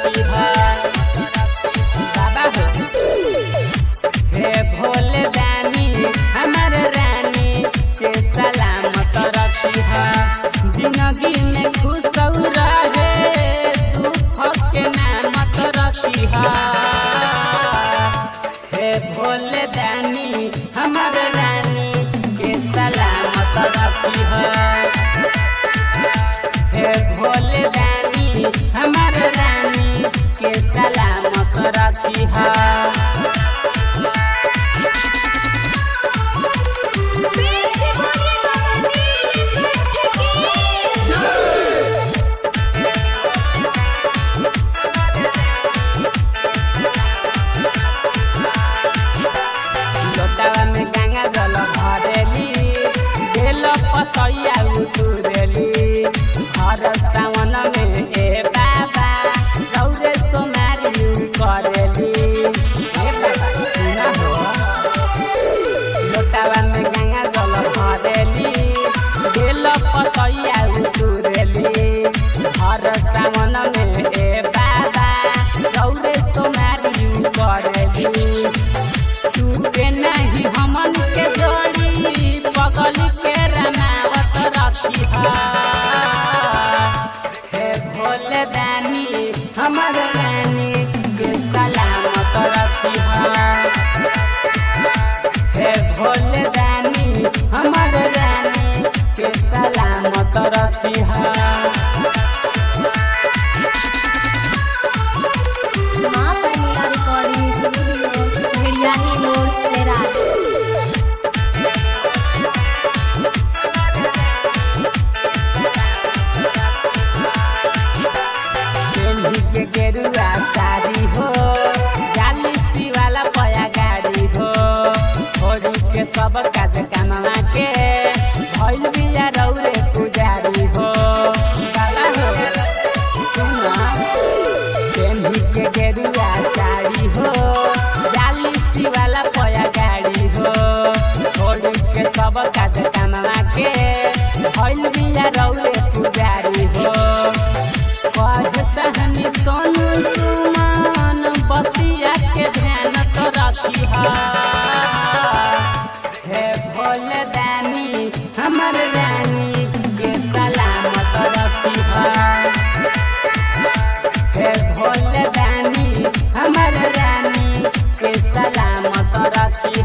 रखी बाबा हो। हे भोले दानी हमर रानी के सलामत रखी। जिंदगी में खुश रहे, दुख के नाम रखी। हे भोले दानी हमर रानी के सलामत रखी। हे भोले दानी हमर रानी के सलामत रखी। प्रेम से बोलिए बाबा नीलकंठ की। लोटावा में गंगा जल भरेली, बेल पतैया उतुरेली। हर सावन में ए बाबा रौरे सोमारी करेली। ए बाबा सुना हो, लोटावा में गंगा जल भरेली, बेल पतैया उतुरेली। हर सावन में ए बाबा रौरे सोमारी करेली। टूटे नहीं हमन के जोड़ी, पगल के रमावत रखी। हे भोले दानी हमर रानी के सलामत रखी। हे भोले दानी हमर रानी के सलामत रखी। माँ परमिला रिकॉर्डिंग स्टूडियो, भेड़ियाही मोड़, मेराज। पेन्ही के गेरुआ साड़ी हो, जाली वाला पया गाड़ी हो। छोड़ी के सब काज कमावा के भइल बिया रौरे पुजारी हो। बाबा हो सुना, पेन्ही के गेरुआ साड़ी हो, जाली वाला पया गाड़ी हो। छोड़ी के सब काज कमावा के भइल बिया रौरे पुजारी हो। कह सहनी सोनू सुमन बतिया के ध्यान तो रखी। हे भोले दानी हमर रानी के सलामत रखी। हे भोले दानी हमर रानी के सलामत रखी।